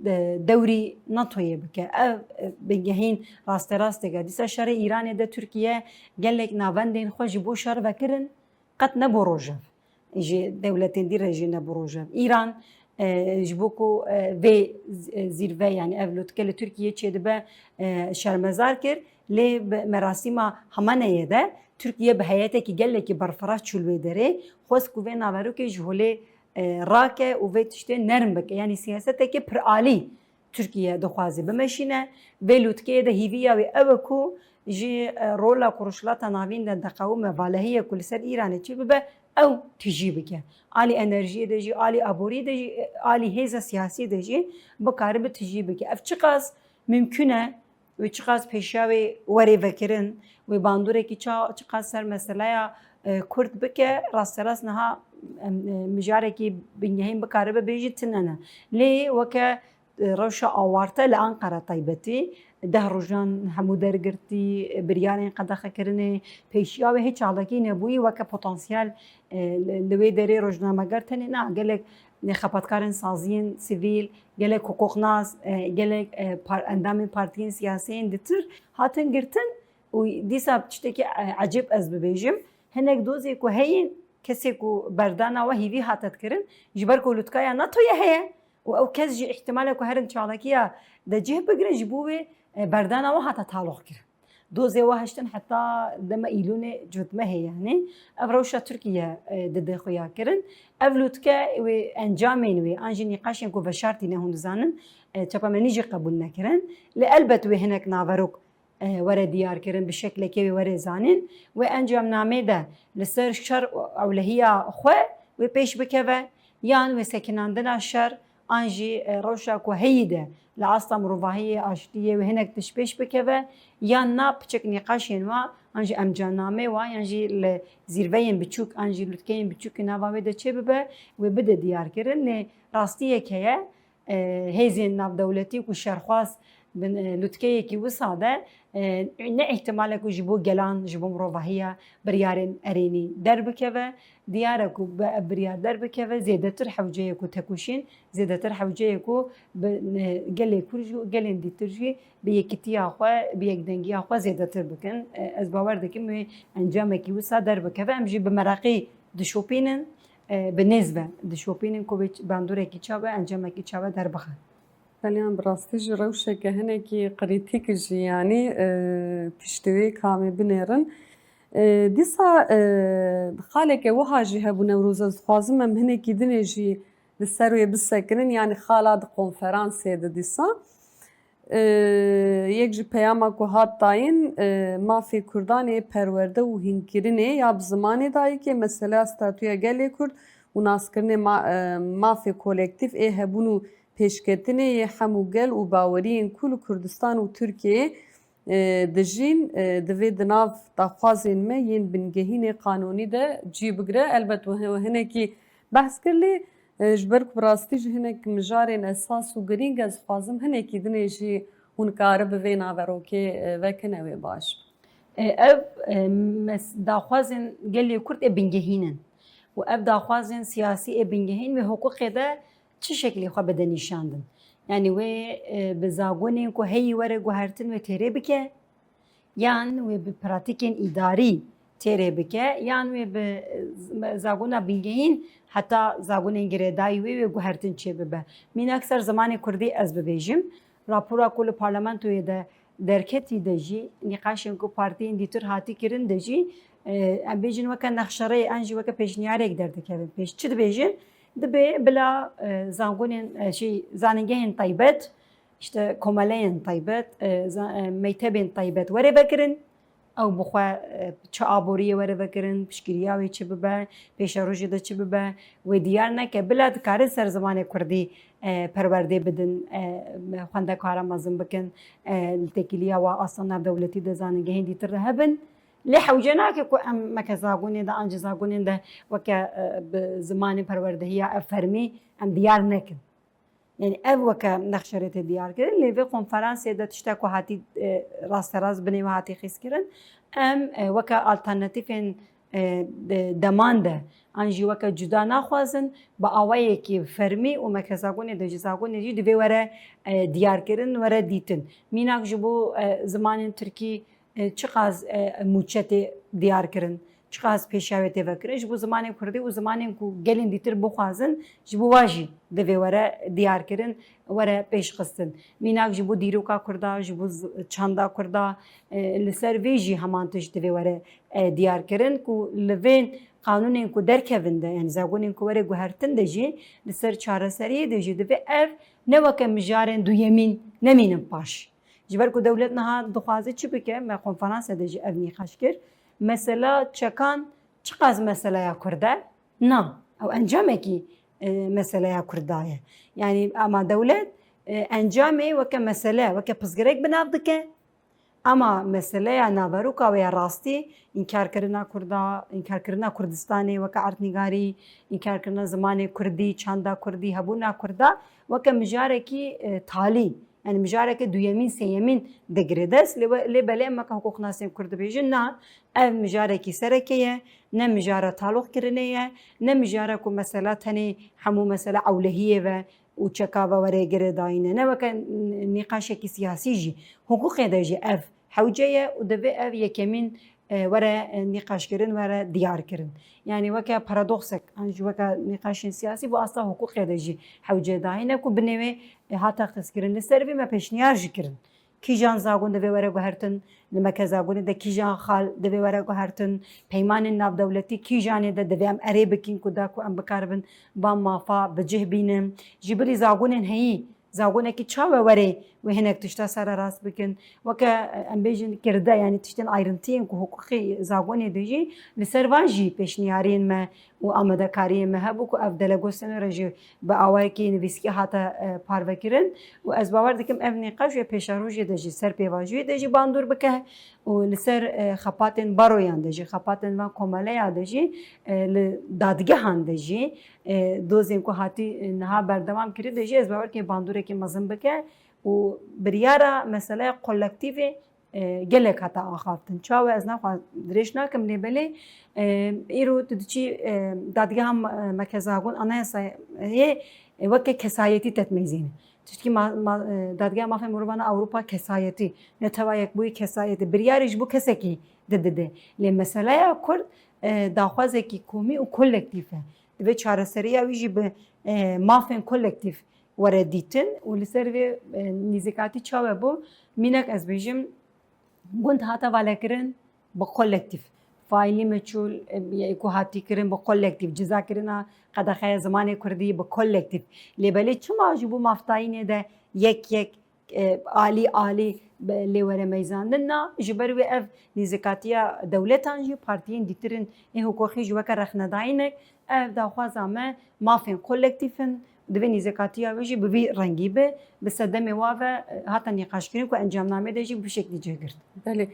de dewrî NATOyê bike. Ev e, bingehîn rasterasteke. Dîsa şerê Îranê de Tirkiye gelek navendên xwe ji bo şer vekirin, qet nebû rojev. Ji dewletên dî re jî nebû rojev. Îran e, ji bo ku e, vê z- e, zîrve, yanî ev lûtke li Tirkiye çêdibe, e, şermezar kir. Lê bi merasîma Hamane'yê de Tirkiye bi heyetekî gelekî berfiraz çû li wê derê, xwest ku vê naverokê ji holê e, rake û vê tiştê nerm bike. Yanî siyasetekê piralî Tirkiye dixwaze bimeşîne. Vê lûtkeyê de hîviya wê ew e ku ji e, rola ku Rojhilata Navîn de diqewime, valehiyê ku li ser Îranê çêbibe, ew tijî bike. Alî enerjiyê de jî, alî aborî de jî, e, alî hêza siyasî de jî bikaribe tijî bike. Ev çiqas mimkun e? Wê çiqas pêşiya wê were vekirin, wê bandorekî ça, çiqas ser meseleya e, Kurd bike, rasterast niha em, e, mijarekî bingehîn bikaribe bêjî tune ne. Lê weke e, rewşa awarte li Anqara taybetî, deh rojan hemû dergirtî, e, biryarên qedexekirinê, pêşiya wê hê çalakî nebûyî weke potansiyel e, li, li wê derê rojnameger tenê na, gelek xebatkarên saziyên sivîl, gelek hiqûqnas, e, gelek e, par, endamên partiyên siyasiyên ditir hatin girtin û dîsa tiştekî e, ecêb ez bibêjim, hinek dozê ku heyên, kesê ku berdana we hîvî hate dikirin, ji ber ku lûtkaya NATOyê heye û ew kes jî îhtimale ku herin çalakiya de cih bigirin ji bo wê, e, berdana wan hate taloq kirin. Dozê wa hiştin heta dema îlûnê cotmehê, yanî ev rewşa Tirkiye, e, dide xuya kirin. Ev lûtke wê encamên wê an jî nîqaşên ku veşartîne hûn dizanin, e, çapemenî jî qebûl nekirin. Lê elbet wê hinek naverok, e, were diyar kirin, bi şeklekê wê were zanîn. Wê encamnamê de li ser şer û ewlehiya xwe wê pêş bikeve, yan wê sekinandina şer an jî, e, rewşa ku heyî de li asta mirovahiyê, aştiyê wê hinek tişt pêş bikeve, yan na piçek nîqaşên wa, an jî emcamnamê wa, yan jî li zîrveyên biçûk, an jî lûtkeyên biçûk û nava wê de çêbibe, wê bide diyar kirin. Lê rastiyek heye, e, hêzên navdewletî ku şerxwaz bin, e, lûtkeyekî wisa de, e, ne îhtimal e ku ji bo gelan, ji bo mirovahiya biryarên erênî derbikeve. Diyar e ku bi ev biryar derbikeve, zêdetir hewce ye ku tekoşîn, zêdetir hewce ye ku bi, e, gelê Kurd jî û gelên dîtir jî bi yekitiya xwe, bi yekdengiya xwe zêdetir bikin. E, ez bawer dikim wê encamekî wisa derbikeve. Em jî bi meraqî dişopînin, e, bi nêz ve dişopînin ku wê bandoreke çawa, encameke çawa derbixe. Belê, em bi rastî jî rewşeke hinekî krîtîk jî, yanî, e, piştî wê kamê binêrin. E, dîsa, e, xaleke wiha jî hebû Newroz, ez dixwazim em hinekî dinê jî li ser wê bisekinin, yanî xala di konferansê de dîsa. E, yek ji peyama ku hat dayîn, e, mafê Kurdan ê perwerde û hînkirinê ya bi zimanê dayikê, mesela statûya gelê Kurd û naskirinê ma-, e, mafê kolektîf ê hebûn û pêşketinê yê hemû gel û baweriyên ku li Kurdistan û Tirkiyeyê, e, dijîn, e, divê di nav daxwazên me yên bingehînê qanûnî de cî bigire. Elbet we, we hinekî behs kir, lê, e, ji ber ku bi rastî jî hinek mijarên esas û girîng, ez dixwazim hinekî dinê jî hûn karibin vê naverokê, e, vekin, ew ê baş. E, ev, e, mes-, daxwazên gelê Kurd ê bingehîn in û ev daxwazên siyasî ê bingehîn wê hiqûqê de çi şeklî xwe bide nîşandin? Yanî wê, e, bi zagonên ku heyî were guhertin wê têrê bike, yan wê bi pratîkên îdarî têrê bike, yan wê bi, e, z-, zagona bingehîn heta zagonên girêdayî wê, wê guhertin çêbibe. Mînak ser zimanê kurdî ez bibêjim, rapora ku li parlamentoyê de derketî de jî, nîqaşên ku partiyên dîtir hatî kirin de jî, e, em bêjin weke nexşerê, an jî weke pêşniyarek derdikevin pêş. Çi dibêjin? Dibe bila, e, zangonên, e, şey, zanîngehên taybet, işte komeleyên taybet, e, za-, e, mektebên taybet were vekirin. Ew bi xwe, e, çi aboriyê were vekirin, piştgiriya wê çi bibe, pêşerojê de çi bibe, wê diyar neke. Bila dikare ser zimanê kurdî, e, perwerdê bidin, e, xwendekara mezin bikin, e, li têkiliya wa asta navdewletî de zanîngehên dîtir de hebin. Lê hewce nake ku em meke zagonê de an jî zagonên de weke, e, bi zimanê perwerdehiya ev fermî em diyar nekin. Yanî ev weke nexşerê tê diyar kirin, lê vê konferansê de tişta ku hatî, e, rasterast binê we hatî xîz kirin, em, e, weke alternatîfên, e, de-, deman de an jî weke cuda naxwazin, bi awayekî fermî û meke zagonê de jî zagonê jî divê were, e, diyar kirin, were dîtin. Mînak ji bo, e, zimanên tirkî, e, çiqas, e, mûçe tê diyar kirin, çiqas pêşiya wê tê vekirin, ji bo zimanê kurdî û zimanên ku gelên dîtir bixwazin, ji bo wa jî divê were diyar kirin, were pêşxistin. Mînak ji bo dîroka kurda, ji bo z-, çanda kurda, e, li ser vê jî heman tişt divê were, e, diyar kirin ku li vên qanûnên ku derkevin de, yanî zagonên ku were guhertin de jî, li ser çareseriyê de jî divê ev ne weke mijarên duyemîn nemînin paş. Ji ber ku dewlet niha dixwaze çi bike, me konferansa de jî ev nîqaş kir. Mesela çekan çiqas meseleya Kurd e? Na, ew encamekî, e, meseleya Kurda ye. Yanî ama dewlet, e, encamê weke mesele, weke pirsgirêk bi nav dike. Ama meseleya naveroka wê ya rastî, înkarkirina Kurda, înkarkirina Kurdistanê weke erdnîgarî, înkarkirina zimanê Kurdî, çanda Kurdî, hebûna Kurda weke mijarekî, e, talî, yanî mijareke duyemîn, sêyemîn digire dest. Lê we-, lê belê em weke hiqûqnasên Kurd dibêjin, na, ev mijarekî sereke ye, ne mijara taloqkirinê ye, ne mijara ku mesela tenê hemû mesela ewlehiyê ve û çeka ve were girêdayîne. Ne weke n-, nîqaşekî siyasî jî, hiqûqê de jî ev hewce ye û divê ev yekemîn e, were, e, nîqaşkirin, were diyarkirin. Yanî weke paradoksek, an jî weke nîqaşên siyasî, bu asta hiqûqê de jî hewce dayîne ku binê wê, e, hate qizkirin. Li ser vê me pêşniyar jî kirin. Kîjan zagon divê were guhertin, li meke zagonê de kîjan xal divê were guhertin, peymanên navdewletî kîjanê de divê em erê bikin ku da ku em bikaribin van mafa bi cih bînin. Ji bilî zagonên heyî, zagonekî çawe were wê hinek tişta sererast bikin. Weke, e, em bêjin kirde, yanî tiştên ayrintiyên ku hiqûqî zagonê de jî li ser van jî pêşniyariyên me û amadekariyên me hebû ku ev delegasyonê re jî bi awayekî nivîskî hate, e, parvekirin û ez bawer dikim ev nîqaş wê pêşerojê de jî ser pêvajoyê de jî bandor bike û li ser, e, xepatên baroyan de jî, xepatên van komeleya de jî, e, li dadgehan de jî, e, dozên ku hatî, e, niha berdewam kirî de jî ez bawer dikim bandoreke mezin bike û biryara meseleya kolektîfê, e, gelek hate axaftin. Çawa ez naxwe dirêj nakim lê belê, e, îro tu diçî, e, dadgeha ma-, e, meke zagon anayasayê, e, weke kesayetî tetmeyzîne. Tiştkî ma-, ma-, e, dadgeha mafên mirovana Ewropa kesayetî, netewa yekbûyî kesayetî, biryarê ji bo kesekî didide. Lê meseleya Kurd, e, daxwazekî komî û kolektîf e. Divê çareseriya wî jî bi, e, mafên kolektîf were dîtin û li ser vê, e, nîzikatî çawe bû? Mînak ez bêjim, gund hate valekirin bi kolektîf. Faîlî meçûl, e, ku hatî kirin bi kolektîf. Cizakirina qedexeya zimanê kurdî bi kolektîf. Lê belê çima ji bo maftayînê de yek yek, e, alî alî be-, lê were meyzandin? Na, ji ber wê ev nîzikatiya dewletan jî partiyên dîtir in ê hiqûqî jî weke rexnedayînek, ev daxwaza me mafên kolektîf in, divê nîzikatiya wê jî bi vî rengî be, bi sedemê wa ve, e, hate nîqaşkirin ku encamnamê de jî bi şeklî cih girt. Belê.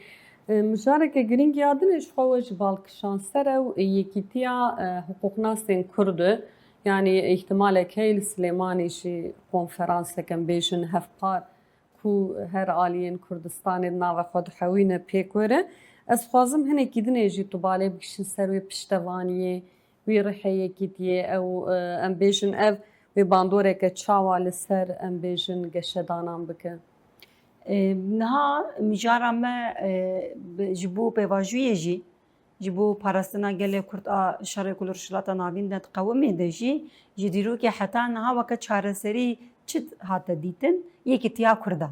E, mijareke girîng ya din ê ji xwe we ji bal kişand ser ew, e, yekîtiya, e, hiqûqnasên Kurd e. Yanî îhtimalek heye li Silêmanî jî konferansek em bêjin hevpar ku her aliyên Kurdistanê di nava xwe dihewîne pêk were. Ez xwazim hinekî dinê jî tu balê bikişîn ser wê piştevaniyê, wî rihê yekîtiyê, ew, e, em bêjin ev wê bandoreke çawa li ser, em bêjin, geşedanan bike? E, niha mijara me, e, bi, ji bo pêvajoyê jî, ji bo parastina gelê Kurd a şerê ku li Rojhilata Navîn de diqewimê de jî, ji dîrokê heta niha weke çareserî çi hate dîtin? Yekîtiya Kurda.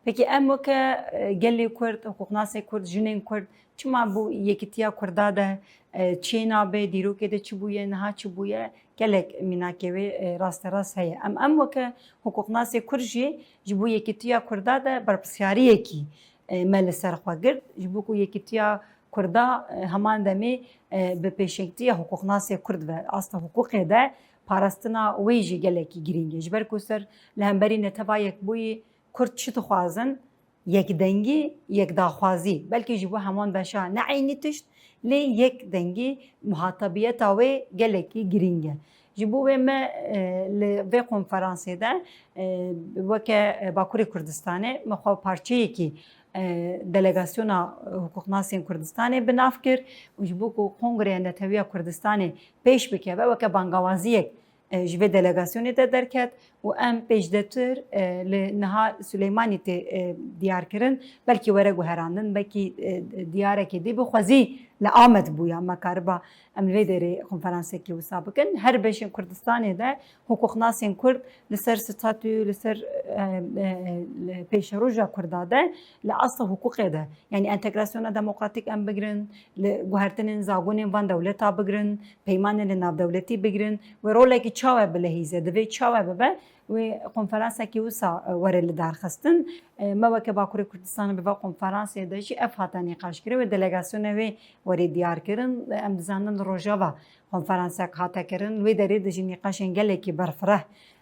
Pekî em weke, e, gelê Kurd, hiqûqnasê Kurd, jinên Kurd, çima bû yekîtiya Kurda de, e, çênabe, dîrokê de çi bûye, niha çi bûye? Gelek mînakê wê, e, rasterast heye. Em, em weke hiqûqnasê Kurd jî ji bo yekîtiya Kurda de berpirsyariyekî, e, me li ser xwe girt. Ji bo ku yekîtiya Kurda, e, heman demê, e, bi pêşengtiya hiqûqnasê Kurd ve, asta hiqûqê de parastina wê jî gelekî girîng e. Ji ber ku ser li hemberî Netewa Yekbûyî Kurd çi dixwazin? Yekdengî, yekdaxwazî. Belkî ji bo heman beşa ne eynî tişt, lê yekdengî muhatabiyeta wê gelekî girîng e. Ji bo wê me, e, li vê konferansê de, e, weke, e, Bakurê Kurdistanê me xwe parçeyekî, e, delegasyona hiqûqnasên Kurdistanê bi nav kir û ji bo ku Kongreya Netewiya Kurdistanê pêş bikeve weke bangawaziyek e, ji vê delegasyonê de derket û em pêşdetir, e, li niha Silêmanî tê, e, diyar kirin. Belkî were guherandin, belkî, e, diyarekê dî bi xwezî li Amed bûya. Me kariba em li vê derê konferansekî wisa bikin. Her beşên Kurdistanê de hiqûqnasên Kurd li ser statû, li ser, e, e, li pêşeroja Kurda de li asla hiqûqê de, yanî entegrasyona demokratîk em bigirin, li guhertinên zagonên van dewleta bigirin, peymanên li navdewletî bigirin, wê rolekî çawe bilehîze, divê çawe bibe, wê konferansekî wisa, e, were li dar xistin. E, me weke Bakurê Kurdistanê bi va konferansê de jî ev hate nîqaşkirin, wê delegasyona wê were diyar kirin. E, em dizanin li Rojava konferansek hate kirin, wê derê de jî nîqaşên gelekî berfireh,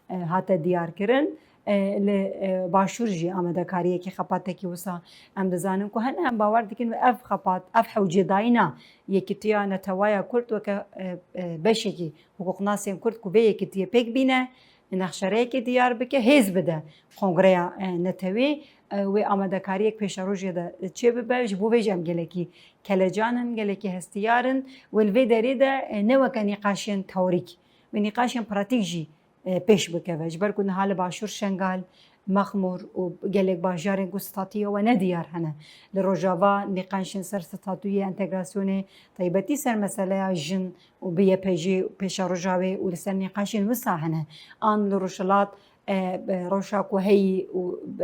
e, hate diyar kirin. E, li, e, Başûr jî amadekariyekî xepatekî wisa em dizanin ku hene, em bawer dikin wê ev xepat, ev hewcêdayîna yekîtiya netewaya Kurd weke, e, e, beşekî hiqûqnasên Kurd ku vê yekîtiyê pêk bîne, nexşereyekê diyar bike, hêz bide Kongreya, e, Netewî, e, wê amadekariyek pêşerojê de çêbibe. Ji bo vê jî em gelekî kelecan in, gelekî hestiyar in. Wê li vê derê de, e, ne weke nîqaşên teorîk, wê nîqaşên pratîk jî, e, pêş bikeve. Ji ber ku niha li Başûr Şengal, mexmûr û gelek bajarên ku statûya we ne diyar hene. Li Rojava nîqaşên ser statûyê entegrasyonê taybetî ser meseleya jin û bi Y P J pêşeroja wê û li ser nîqaşên wisa hene. An li Rojhilat, e, bi rewşa ku heyî û bi,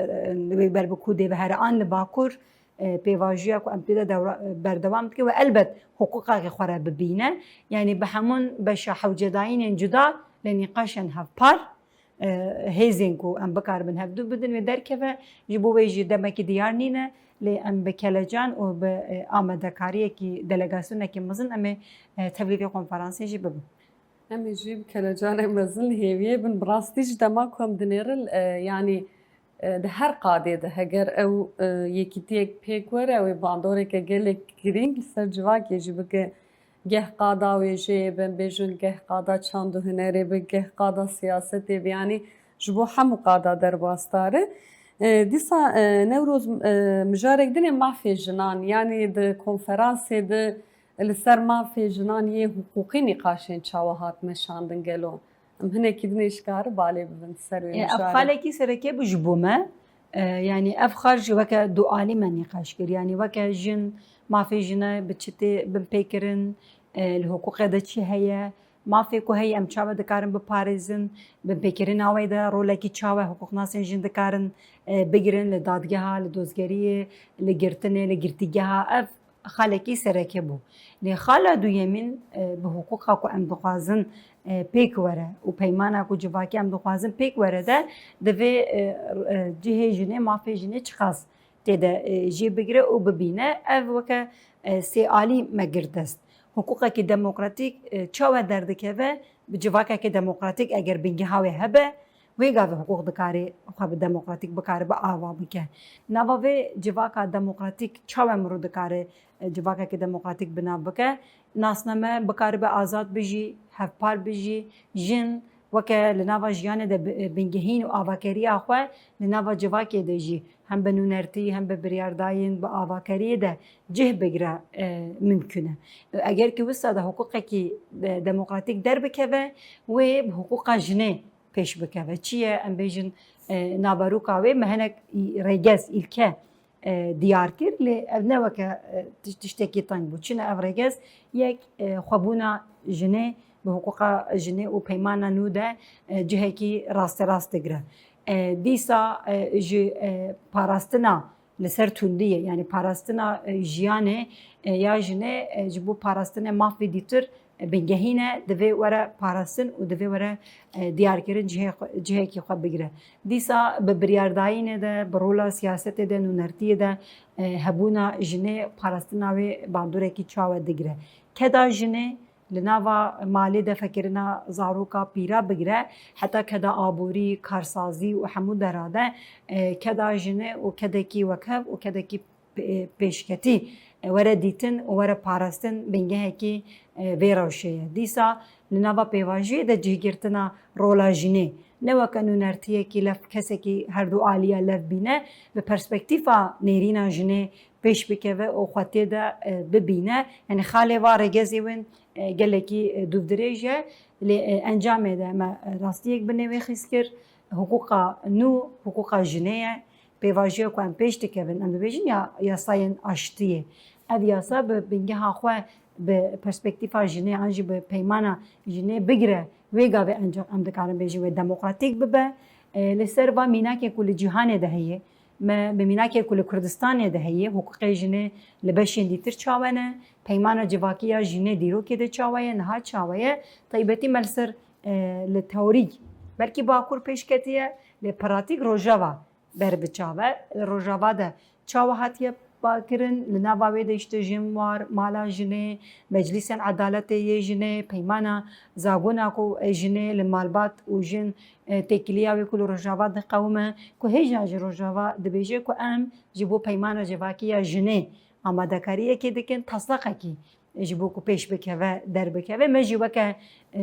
wê ber bi ku dê ve here an li Bakur, e, pêvajoya ku em tê de dewra-, berdewam dike we elbet hiqûqakê xwe re bibîne. Yanî bi hemûn beşa hewcedayînên cuda lê nîqaşên hevpar, e, hêzên ku em bikaribin hevdû bidin wê derkeve, ji bo wê jî demekî diyar nîne, lê em bi kelecan û bi, e, amadekariyekî, delegasyonekî mezin em ê, e, tevlî vê konferansê jî bibin. Em ê jî bi kelecanê mezin li hêviyê bin. Bi rastî ji dema ku em dinêrin, e, yanî, e, di her qadê de heger ew, e, yekîtiyek pêk were, ew ê bandoreke gelek girîng li ser civakê jî bike. Geh qada wêjeyê be, em bêjin geh qada çand û hunerê be, geh qada siyasetê be, yanî ji bo hemû qada derbasdar e. E, dîsa, e, Newroz, e, mijarek din ê mafê jinan, yanî di konferansê de li ser mafê jinan yê hiqûqî nîqaşên çawa hat meşandin gelo? Em hinekî din ê ji kar balê bibin ser wê mijarê. E, ev xalekî sereke bû ji bo me. E, yanî ev xal jî weke dualî me nîqaş kir. Yanî weke jin, mafê jine bi çi tê binpêkirin, e, li hiqûqê de çi heye, mafê ku heye em çawa dikarin biparêzin, binpêkirina wê de rolekî çawa hiqûqnasên jin dikarin, e, bigirin li dadgeha, li dozgeriyê, li girtinê, li girtîgeha. Ev xalekî sereke bû. Lê xala duyemîn, e, bi hiqûqa ku em dixwazin, e, pêk were û peymana ku civakî em dixwazin pêk were de divê, e, e, cihê jinê, mafê jinê çiqas tê de, e, jê bigire û bibîne. Ev weke, e, sêalî me girt dest. Hiqûqekî demokratîk, e, çawa derdikeve? Bi civakekî demokratîk eger bingeha wê hebe, wê gavê hiqûq dikare xwe bi demokratîk bikare bi ava bike. Nava vê civaka demokratîk çawa mirov dikare, e, civakekî demokratîk bi nav bike? Nasname bikaribe azad bijî, hevpar bijî, jin weke li nava jiyanê de bi-, bingehîn û avakeriya xwe li nava civakê de jî hem bi nûnertî hem bi biryardayîn bi avakeriyê de cih bigire, e, mimkun e. Eger ki wisa de hiqûqekî, e, demokratîk derbikeve, wê bi hiqûqa jinê pêş bikeve. Çi ye? Em bêjin, e, naveroka wê me hinek î-, rêgez, îlke, e, diyar kir, lê ev ne weke, e, tiş-, tiştekî teng bû. Çi ne ev rêgez? Yek, e, xwebûna jinê bi hiqûqa jinê û peymana nû de, e, cihekî rasterast digire. E, dîsa, e, ji, e, parastina li ser tundiyê, yanî parastina, e, jiyanê, e, ya jinê, e, ji bo parastinê mafê dîtir, e, bingehîn e, divê were parastin û divê were, e, diyarkirin cihê xwe, cihekî xwe bigire. Dîsa bi biryardayînê de, bi rola siyasetê de, nûnertiyê de, e, hebûna jinê parastina wê bandorekî çawa digire. Keda jinê li nava malê de, fekirina zaroka pîra bigire, heta keda aborî, karsazî û hemû dera de, e, keda jinê û kedekî wekhev û kedekî pê-, pêşketî, e, were dîtin û were parastin bingehekî, e, vê rewşê ye. Dîsa li nava pêvajoyê de cihgirtina rola jinê, ne weke nûnertiyekî lev kesekî her du aliya lev bîne, bi perspektîfa nêrîna jinê pêş bikeve û xwe tê de, e, bibîne. Yanî xalê va rêgezê win, e, gelekî, e, dûvdirêj e. Lê, e, encamê de me, e, rastiyek binê wê xîz kir. Hiqûqa nû, hiqûqa jinê ye. Pêvajoya ku em pêş dikevin, em dibêjin ya yasayên aştiyê. Ev yasa bi bingeha xwe, bi perspektîfa jinê an jî bi peymana jinê bigire, wê gavê ancak em dikarin bêjin wê demokratîk bibe. E, li ser va mînakê ku li cîhanê de heye, me bi mînakê ku li Kurdistanê de heye, hiqûqê jinê li beşên dîtir çawa ne, peymana civakî ya jinê dîrokê de çawa ye, niha çawa ye, taybetî me li ser, e, li teorîk belkî Bakur pêş ketiye, lê pratîk Rojava ber bi çav e. Li Rojava de çawa hatiye kirin, li nava wê de işte jin war, mala jinê, meclîsên edaletê yê jinê, peymana zagona ku, e, jinê li malbat û jin, e, têkiliya wê ku li Rojava diqewime, ku hêja ji Rojava dibêje ku em ji bo peymana civakî ya jinê amadekariyekê dikin, taslaqekî ji bo ku pêş bikeve, derbikeve. Me jî weke, e,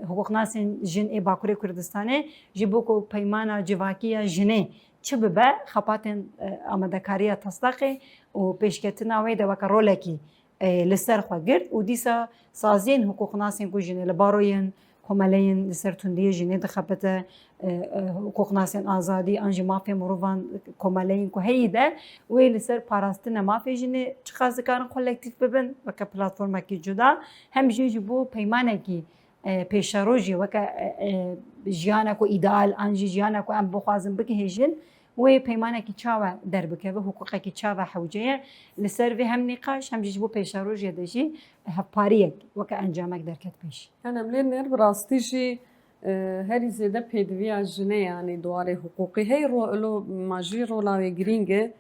hiqûqnasên jin ê Bakurê Kurdistanê ji bo ku peymana civakî ya jinê çi bibe, xepatên, e, amadekariya taslaqê û pêşketina wê de weke rolekî, e, li ser xwe girt û dîsa saziyên hiqûqnasên ku jin ê li baroyên komeleyên li ser tundiyê jinê dixebite, e, e, hukûqnasên azadî an jî mafê mirovan komeleyên ku heyî de wê li ser parastina mafê jinê çiqas dikarin kolektîf bibin weke platformekî cuda, hem jî ji bo peymanekî, e, pêşerojê weke, e, e, jiyana ku îdeal an jî jiyana ku em bixwazin bigihêjin, wê peymanekî çawa derbikeve, hukûqekî çawa hewce ye, li ser vê hem nîqaş hem jî ji bo pêşerojê de jî hevpariyek weke encamek derket pêş. Yanî em lê nêr bi rastî jî, e, herî zêde pêdiviya jinê, yanî di warê hiqûqî hey ro-, ilo ma jî rola wê girîng e.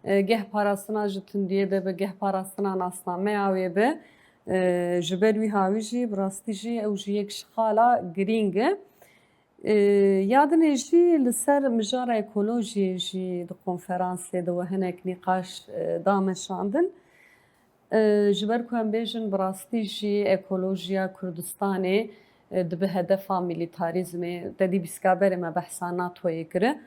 E, geh parastina ji tundiyê de be, geh parastina nasnameya wê be. E, ji ber wî hawî jî bi rastî jî ew jî yek ji xala girîng e. E, ya dinê jî li ser mijara ekolojiyê jî di konferansê de we hinek nîqaş, e, da meşandin. E, ji ber ku em bêjin bi rastî jî ekolojiya Kurdistanê, e, dibe hedefa milîtarîzmê. Te dî bîska berê me behsa NATOyê kiri.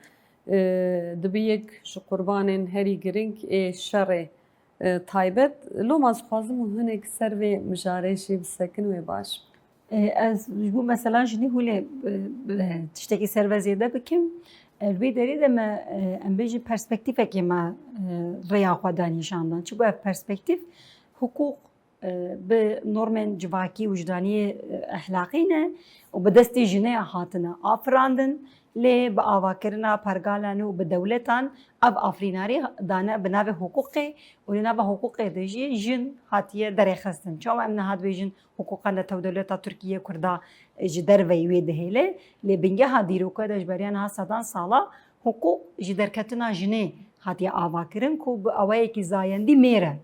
E, dibe yek ji qurbanên herî girîng ê şerê, e, taybet. Loma ez dixwazim û hinek ser vê mijarê jî bisekin wê baş. E, ez ji bo mesela jinê hûlê, e, e, tiştekî ser ve zêde bikim. E, li vê derê de me, e, em bêjin perspektîfekê me, e, rêya xwe da nîşandan. Çi ku ev perspektîf, hukûq, e, bi normên civakî, wijdaniyê, e, ehlaqî ne û bi destê jinê hatine afirandin, lê bi avakirina pergala nû û bi dewletan ev afirînarî dane bi navê hukûqê û li nava hukûqê de jî jin hatiye derêxistin. Çawa em niha dibêjin hukûqa netew dewleta Tirkiyê Kurda, e, ji derveyî wê dihêle, lê bingeha dîroka de ji beriya niha sedan sala hukûq ji derketina jinê hatiye avakirin ku bi awayekî zayendî mêr e.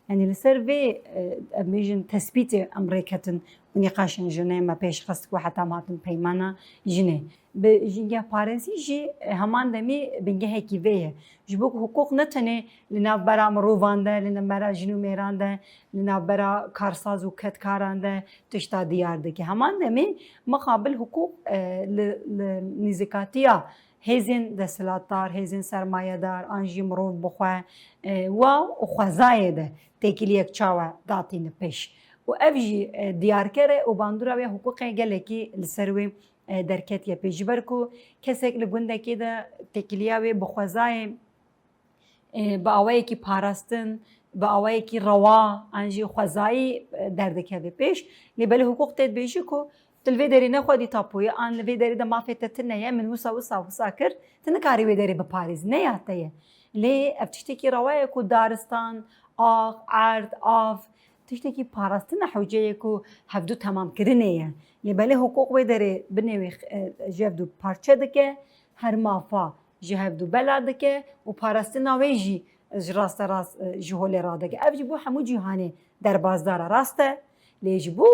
Yanî li ser vê, e, em bêjin tespîtê em rêketin û nîqaşên jinê me pêş xist ku heta em hatin peymana jinê. Bi jîngehparêzî jî, e, heman demî bingehekî vê ye. Ji bo ku hiqûq ne tenê li navbera mirovan de, li navbera jin û mêran de, li navbera karsaz û kedkaran de tişta diyar dike. Heman demî mixabil hiqûq, e, li, li nîzikatiya hêzên desthilatdar, hêzên sermayedar an jî mirov bi xwe, e, wa û xwezayê de têkiliyek çawa datîne pêş. Û ev jî, e, diyarker e û bandora wê hiqûqê gelekî li ser wê, e, derketiye pêş. Ji ber ku kesek li gundekê de têkiliya wê bi xwezayê, e, bi awayekî parastin, bi awayekî rewa an jî xwezayî, e, derdikeve pêş. Lê belê hiqûq tê dibêjî ku tu li vê derê ne xwedî tapoyî an li vê derê de mafê te tune ye, min wisa, wisa, wisa kir, tu nikarî wê derê biparêzî, ne ya te ye. Lê ev tiştekî rewa ye ku daristan, ax, erd, av, tiştekî parastina hewce ye ku hevdu temamkirinê ye. Lê belê hiqûq wê derê binê wê, e, ji hevdu parçe dike, her mafa ji hevdu bela dike û parastina wê jî ji rasterast, e, ji holê radike. Ev jî bo hemû cîhanê derbazdar e, rast e. Lê ji bo,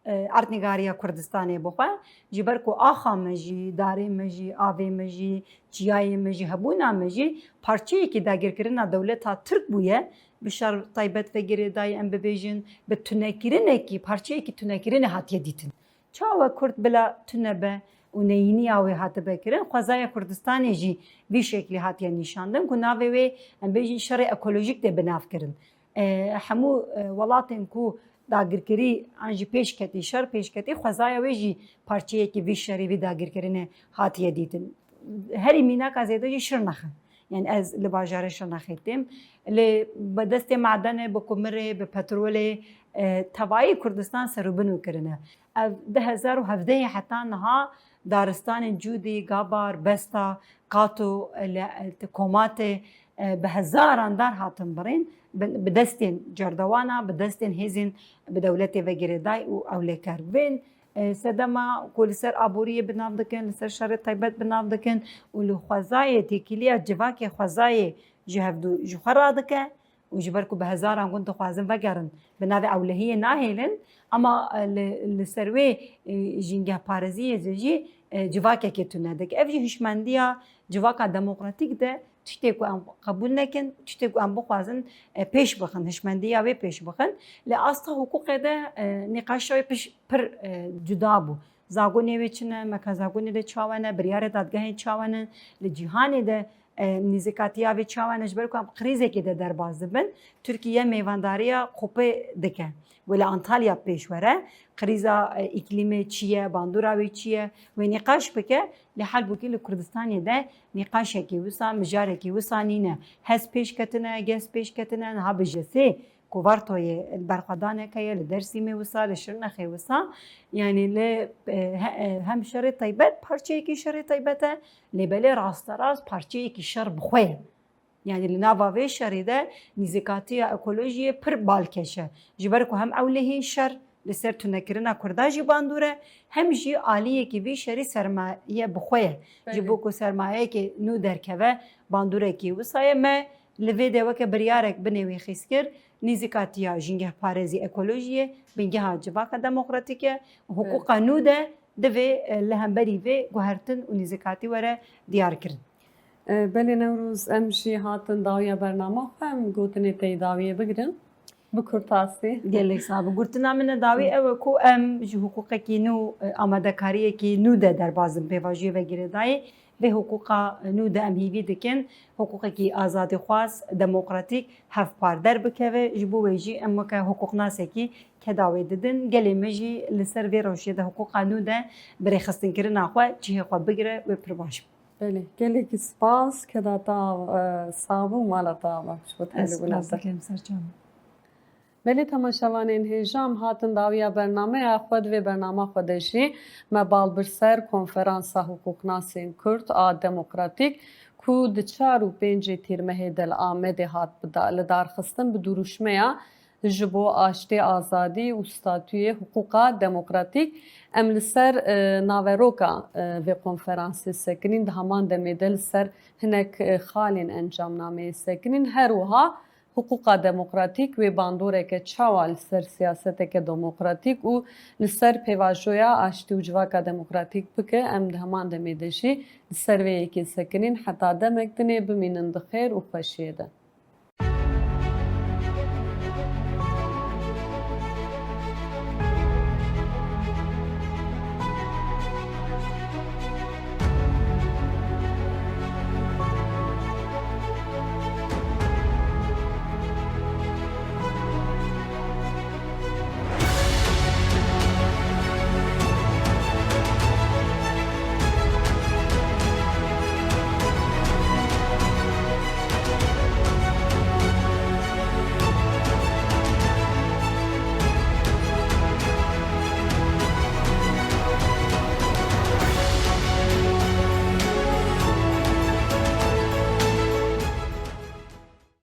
e, erdnîgariya Kurdistanê bixwe, ji ber ku axa me jî, darê me jî, avê me jî, çiyayê me jî, hebûna me jî parçeyekî dagirkirina dewleta Tirk bûye, bi şer taybet ve girêdayî em bibêjin, bi tunekirinekî, parçeyekî tunekirinê hatiye dîtin. Çawa Kurd bila tune be û neyîniya wê hatibe kirin, xwezaya Kurdistanê jî vî şeklî hatiye nîşandin ku navê wê, em bêjin, şerê ekolojîk tê bi nav kirin. E, hemû, e, welatên ku dagirkirî an jî pêş ketî, şer pêş ketî, xwezaya wê jî parçeyekî vî şerî, vî dagirkirinê hatiye dîtin. Herî mînaka zêde jî Şirnex e. Yani ez li bajarê Şirnexê têm. Lê bi destê madenê, bi kumirê, bi petrolê, e, tevayî Kurdistan serûbinû kirine. Ev du hezar û hevdehê heta niha daristanên Cûdî, Gabar, Besta, Kato, e, li, e, Komatê, e, bi hezaran dar hatin birîn, bi, bi destên cerdewana, bi destên hêzên bi dewletê ve girêdayî û ewleker bên, e, sedema ku li ser aboriyê bi nav dikin, li ser şerê taybet bi nav dikin û li xwezayê têkiliya civakê xwezayê ji hevdu ji xwe radike û ji ber ku bi hezaran gund dixwazin vegerin, bi navê ewlehiyê nahêlin, ama, e, li, li ser wê, e, jîngehparêziyê de jî, e, civakekê tune dike. Ev jî hişmendiya civaka demokratîk de tiştê ku em qebûl nekin, tiştê ku em bixwazin, e, pêş bixin, hişmendiya wê pêş bixin. Li asta hiqûqê de, e, nîqaşa wê piş-, pir, e, cuda bû. Zagonê wê çi ne, meka zagonê de çawa ne, biryarê dadgehê çawa ne, li cîhanê de, E, nîzikatiya vê çawa ne, ji ber ku em krîzekê de derbas dibin, Tirkiye mêvandariya kopê dike. Wê li Antalya pêş were, krîza, e, îklîmê çi ye, bandora wê çi ye, wê nîqaş bike. Lê halbûkî li Kurdistanê de nîqaşekî wisa, mijarekî wisa nîne. Hez pêş ketine, gez pêş ketine, niha bi J S ku Vartoyê li berxwedaneke ye, li Dersîmê wisa, li Şirnexê wisa, yanî li, e, he-, e, hem şerê taybet, parçeyekî şerê taybet e, lê belê rasterast parçeyekî şer bi xwe ye. Yanî li nava vê şerê de nîzikatiya ekolojiyê pir balkêş e. Ji ber ku hem ewlehî şer li ser tunekirina Kurda jî bandor e, hem jî aliyekî vî şerî sermaye bi xwe ye. Ji Belê. bo ku sermayeyekê nû derkeve, bandorekî wisa ye. Me li vê de weke biryarek binê wê xîz kir, nîzikatiya jîngehparêzî ekolojiyê, bingeha civaka demokratîk e, hiqûqa nû de divê, e, li hemberî vê guhertin û nîzikatî were diyar kirin. E, belê Newroz, em jî hatin dawiya bernama xwe, em gotinê te yî dawiyê bigirin. Bi kurtasî. Gelek sağ ol. Gotina min e dawî ew e ku em ji hiqûqekî nû, e, amadekariyekî nû de derbas in, pêvajoyê ve girêdayî. Vê hiqûqa nû de em hîvî dikin, hiqûqekî azadîxwaz, demokratîk, hevpar derbikeve. Ji bo wê jî em weke hiqûqnasekî keda wê didin. Gelê me jî li ser vê rewşê de hiqûqa nû de bi rêxistinkirina xwe cihê xwe bigire, wê pir baş be. Belê, gelekî spas, keda te av, e, sax be û mala te ava. Ji bo te Ez helbûna spas te. dikim, serçavê. Belê temaşevanên hêja, em hatin dawiya bernameya xwe. Di vê bernama xwe de jî me bal bir ser konferansa hiqûqnasên Kurd a demokratîk ku di çar û pêncê Tîrmehê de li Amedê hat bida-, li darxistin, bi duruşmeya ji bo aştê, azadî û statûyê hiqûqa demokratîk. Em li ser, e, naveroka, e, vê konferansê sekinîn, di heman demê de li ser hinek, e, xalên encamnameyê sekinîn. Her wiha hiqûqa demokratîk wê bandoreke çawa li ser siyaseteke demokratîk û li ser pêvajoya aştî û civaka demokratîk bike, em di heman demê de jî li ser vê yekê sekinîn. Heta demek dinê bimînin di xêr û xweşiyê de.